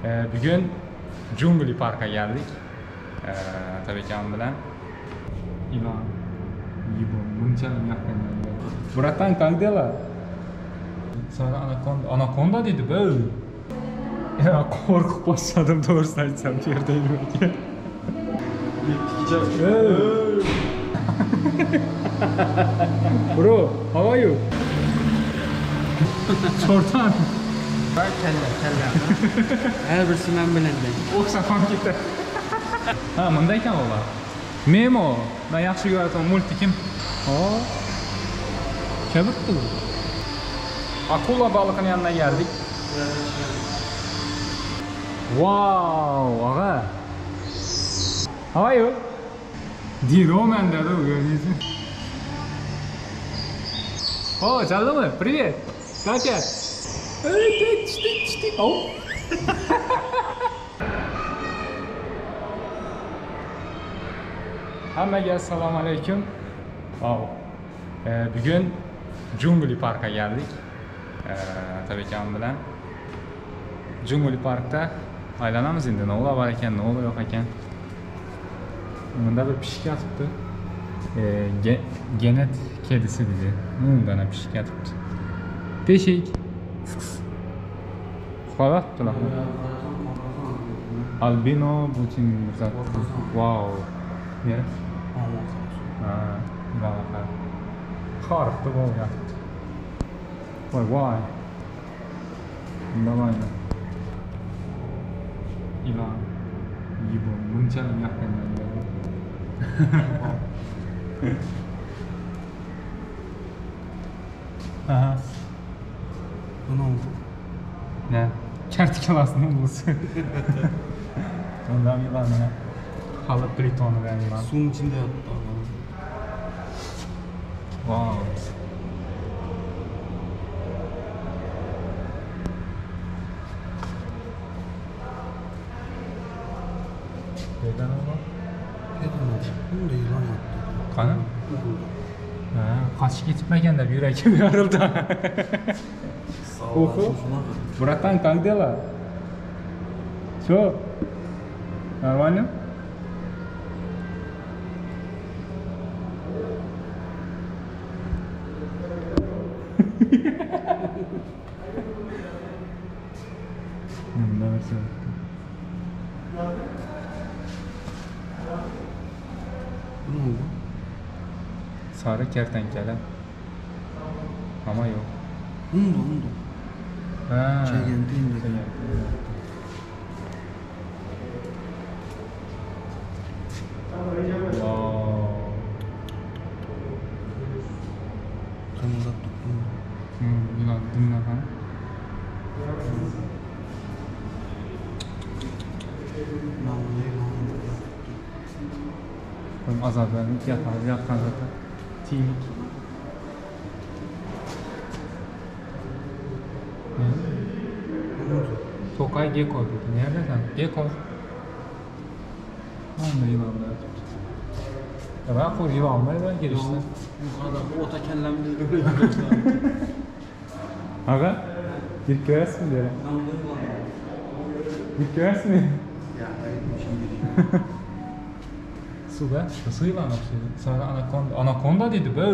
Bugun Jungli Park'a geldik. Tabii ki bilan ilon yibon bunchalik yaqin. Братан, как дела? Sana anakonda, anakonda dedi be. Ya qo'rqib boshladim, to'g'risini aytsam, bu yerda yurgan. Bro, how are you? Çortan. Kalla, kalla. Her birisi men bilan. O'xshab ham ketdi. Ha, bunda ekan ular. Memo, men yaxshi ko'radigan multikim. O. Köpüktü bu. Akula balığının yanına geldik. Wow, ağa. How are you? Diro mende de gördünüz mü? Oh, çaldı mı? Привет. Как? Oh. Hammaga assalomu alaykum. Wow. Bugun Jungli Park'a geldik. Tabii ki bilan. Jungli Park'ta aylanamiz endi. Nima bor ekan, nima yo'q ekan. Bunda bir pishik yotibdi. Genet kedisi dedi. Bundan ham pishik yotibdi. Pishik. Uxlayaptilar. Albino butin zat. Wow. Nere? Ha, ilon. Xoribdi bu yotibdi. Voy voy. Давай. Ilon. Yibon bunchalik yaqin. Aha. Bu ne oldu? Ne? Kertenkelesinin bulusu. Ondan yılan ne? Halı plitonı ben yılan. Suyun içinde yattı adam. Wow. Neden ama? Neden oldu? Bunda yılan yattı. Qani? Ha, qochib ketmagan deb yuragim yorildi. Oho. Братан, как дела? Все? Нормально? Bu ne oldu? Sarı kertenkele. Ama yok. Bunda, bunda. Ha. Çegenti. Wow. Kırmızı tuttum. Yılan dinle ha. Benim azab vermek yatar, yatkan zaten. Timik. Ne? Tokay gecko dedi. Nerede sen? Gecko. Onda yılanlar. Ya ben koy yılanlar ben girişte. Yukarıda bu ota kellemde böyle Aga, girip görersin mi diye? Girip görersin mi? Ya hayır, bir şey gireyim. Su be, su yılan okşaydı. Sarı anakonda, anakonda dedi be.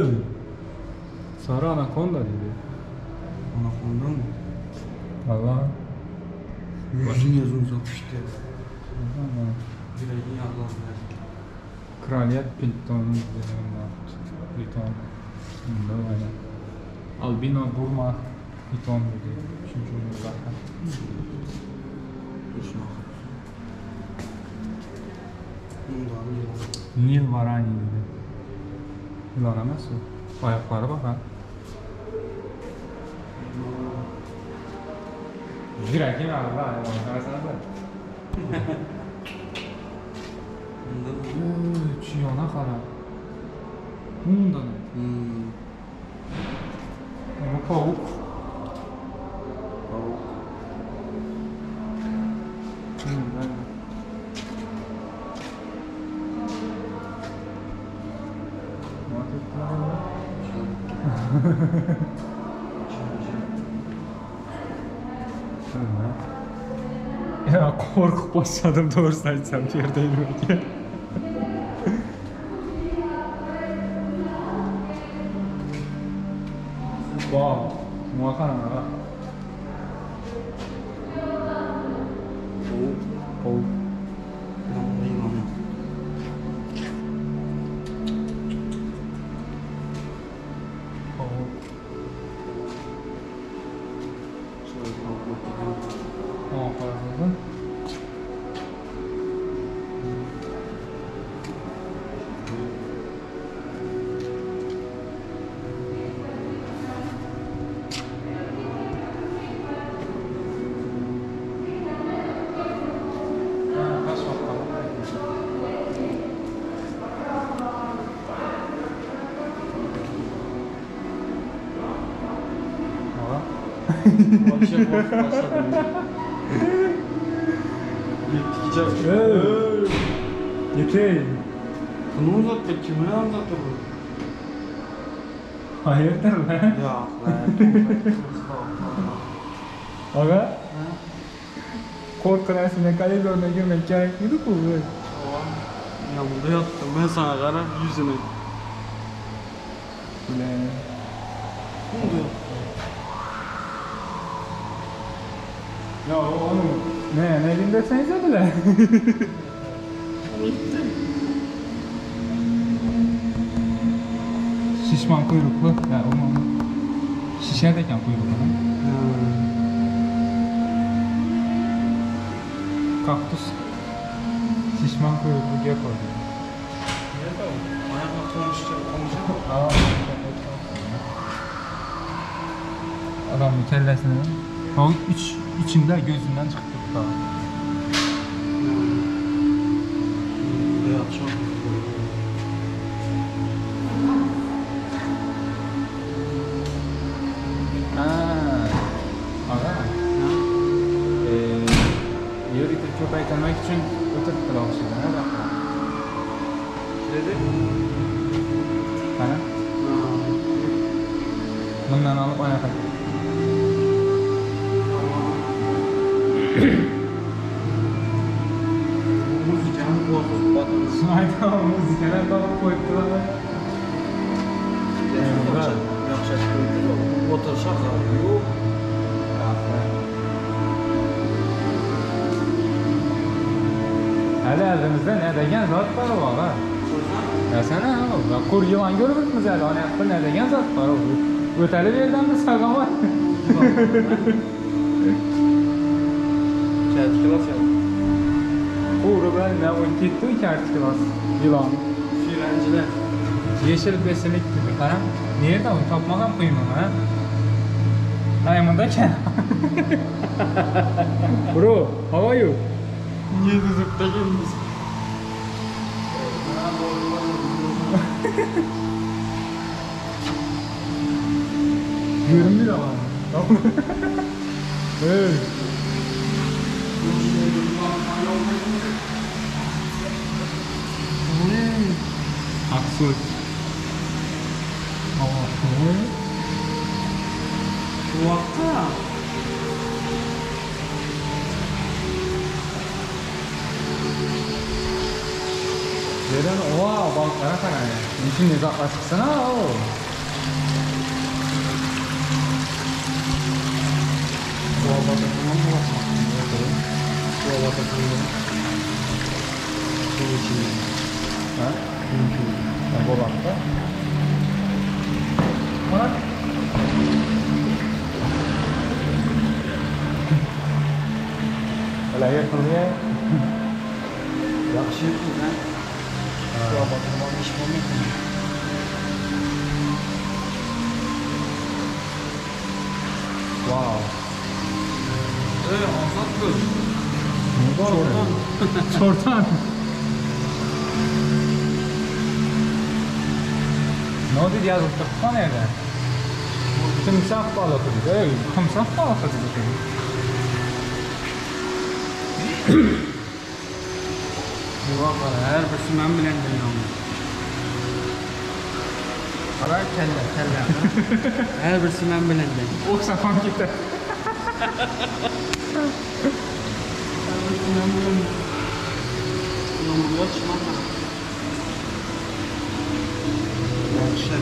Sarı anakonda dedi. Anakonda mı? Vallahi. Yüzün yazın uzatmıştı. Yüreğin yağlandı. Kraliyet pitonu dedi. Piton. Bunda öyle. Albino Burma piton dedi. Üçüncü zaten. Nil varani dedi. Yılan emas o. Ayakları bak ha. Yürəgin ağrıdı ha, qarasana da. Çiyona qara. Bunda ne? Bu pavuk. Pavuk. Ya qo'rqib boshladim, to'g'risini aytsam, bu yerda yurgan. Wow, muvaqqat. Oh. Вообще korkup başladım. Gittikçe. Yeter. Bunu uzattı, kimine uzattı bu? Hayırdır lan? Ya lan. Aga? Korkulasına koridoruna girmek gerekmiydi ku. Yanımda yattım ben sana kara yüzüne. Ulan. Bunu da Ya oğlum ne dinlesenize bile. Şişman kuyruklu. Ya oğlum. Şişer ekan kuyruklu. Kaktüs. Şişman kuyruklu gecko. Nerede o? Ayakla konuşacak. Aa. Adamın kellesini. O içinde gözünden çıktı bu da. Aga. Yer itib ko'paytirmak uchun o'tiribdilar o'xshaydi, ha, buyoqqa. Dedi. Qani? Bundan olib oyoqqa. Muzikani qo'rqitib batadi. Aytaman, muzikani topib qo'yibdilar. Yaxshi qo'yibdilar. O'tirishar yo'q. Hali oldimizda ne degan zot bor og'a? Yasana, qo'r yilon ko'ribmiz hali, ana yoqda ne degan zot bor? O'tali bu yerdan biz sog'aman. Kaç kilos ya? Qo'ri bilan ne o'n ketdi, 2 kilos yilon. Suylancilar. Yeşil besilik gibi qara. Nerede onu topmak ham qiyin, ha? Ay, bunda ekan. Bro, how are you? Niye zıplayayım biz? Görünmüyor ama. Hey. Aksoy. Vaqta. Yerdan oha balıklara qara. Nechun uzoqqa chiqsin ha u. Ha? Bo'ladi. Mana Ular yirtilgan. Yaxshi yirtilgan. Ish bo'lmaydi. Wow. Ey, ozod bo'l. Chortan. Chortan. Nima deb yozib turibdi yerda? Timsoh balig'i deydi. Ey, timsoh balig'i deydi. Yo'q, har birisi men bilan dunyomi. Qara kalla, kalla. Har birisi men bilan. O'xshab ham ketdi. Kaçma. Yaxşı.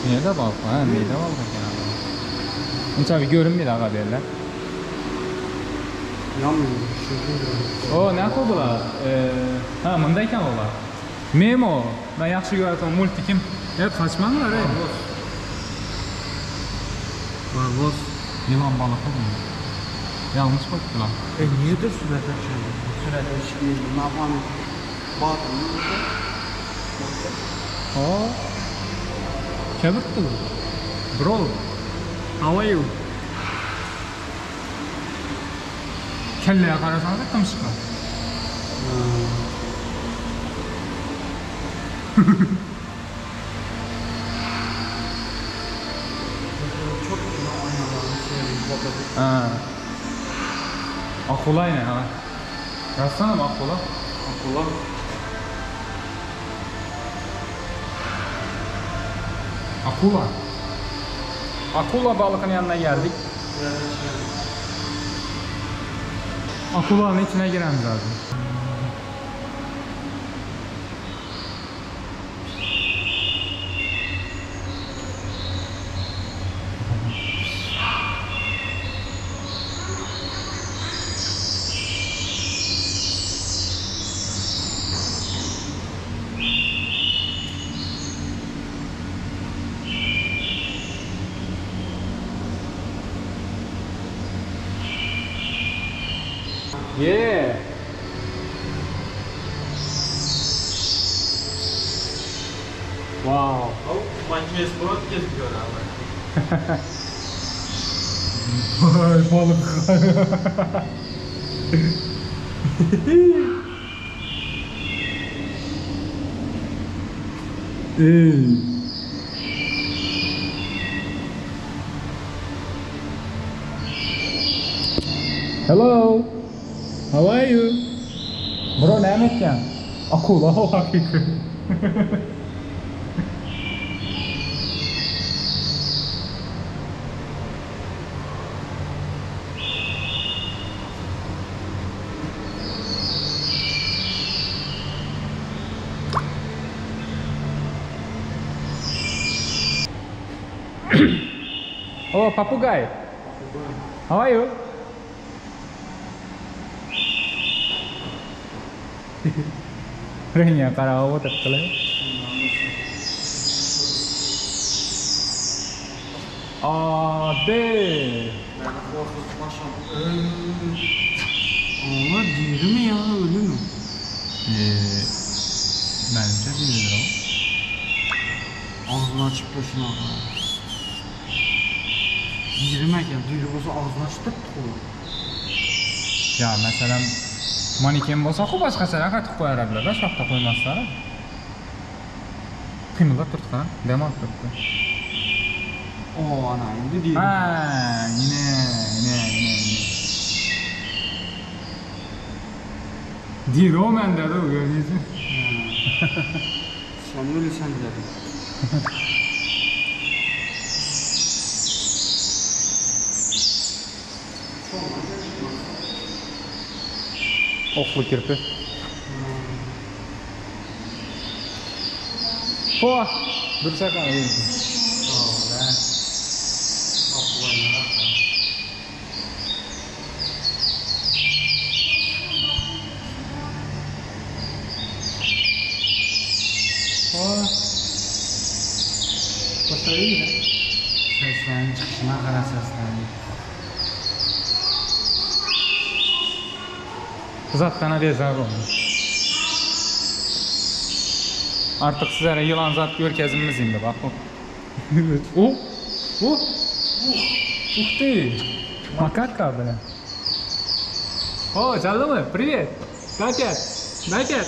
Niye de balık var? Ha, meyde balık ekan. Uncha bir görünmüyor ağa derler. Yanmıyor. O ne koydular? Ha, bunda ekan ular. Memo. Ben yaxshi ko'radigan multikim. Evet, kaçmanglar ey. Barboz. Yılan balığı bu. Yanlış koydular. Niyedir surata tushadi? Surata tushmaydi. Nafani bor. O. Kebirdi bu. Bro. How are you? Kelleye qarasangiz tumshuqqa. Çok Ha. Akula yine ha. Rastlana mı akula? Akula. Akula. Akula balığının yanına geldik. Akula'nın içine giremiz lazım. Yeah. Wow. Oh, my sport geziyor abi. Vay balık. Ey. Hello. How are you? Bro, ne etken? Akula o hakiki. Oh, papugay. How are you? Renya karaoke tetep. Ade. Onlar diri mi ya, ölü mü? Bence diridir o. Ağzını açıp da şuna. Diri mi ekan? Diri bo'lsa ağzını açıp turibdi. Ya mesela maniken bo'lsa ku boshqacharoq qatib qo'yaradilar-da, shoxda qo'ymaslar. Qiymillab turibdi, qara, dam olib turibdi. O, ana endi diri. Ha, yine, yine, yine, yine. Diri o menda da gördünüzmü? Sen ölüsən dedi. Oxlu kirpi. Oh, dursa qara. Oh. Ko'rsataymi? Seslerin çıkışına qara seslerin. Zatdan bezar olmuş. Artık sizlere yılan zat görkezimiz indi bak o. Oh! Oh! Ух ты! Макака, бля. О, Джаллы, привет! Дакер! Дакер!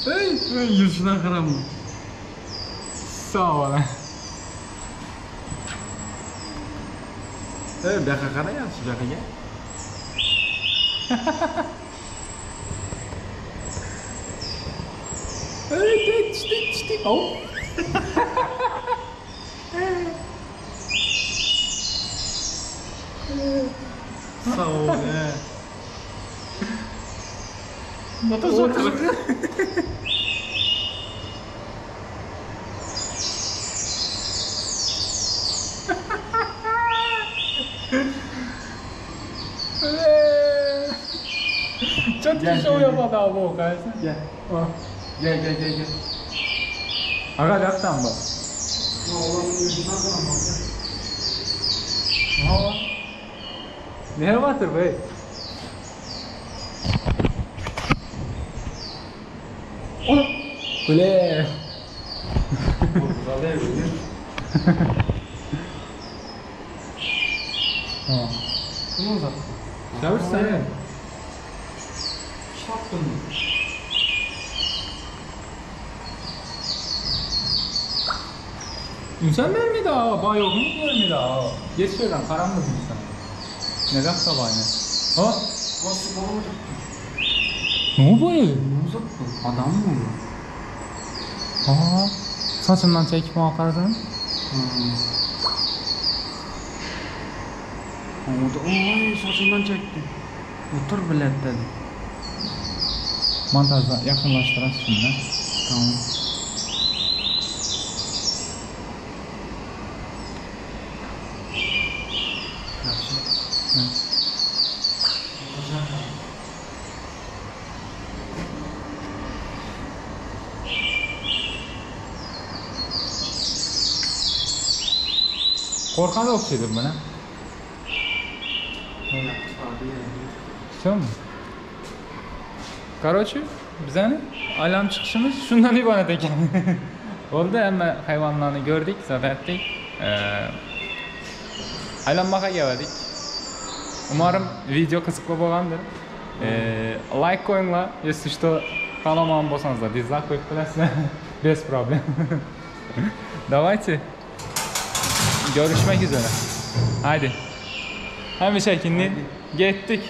Ey! Yurishdan qaramı. Sağ ol. Ey, bu yoqqa qara yaxshi, bu yoqqa. Ey, tek, tek, oh. Sağ ol. Otur. Çok şov yapmadı abi o kardeşim. Gel. Gel gel gel gel. Aga yaptan bak. Ne batır bey? Kule. Bunu uzat. Çavuş sen. Çarptın mı? İnsan vermedi ha, bay yok mu vermedi ha. Geç şuradan, karanlık insan. Ne kadar bayne. Ha? Nasıl bana uzattın? Ne bu? Ne uzattın? Adam mı bu? Aa, saçından çekip akarsan. Oy, saçından çekti. Otur bilet dedi. Montajda yakınlaştıran şimdi. Tamam. Korkan da okşadım bana. Все mi? Короче, bizani aylanib chiqishimiz shundan iborat ekan. Bo'ldi, hamma hayvonlarni ko'rdik, zafar etdik. Aylanmaga keldik. Umarım video qiziqli bo'lgandir. Like qo'yinglar, если что tanımagan bo'lsangizlar dislike qo'yib bilasizlar. Без проблем. Давайте. Görüşmek üzere. Haydi. Həmişəkindən getdik.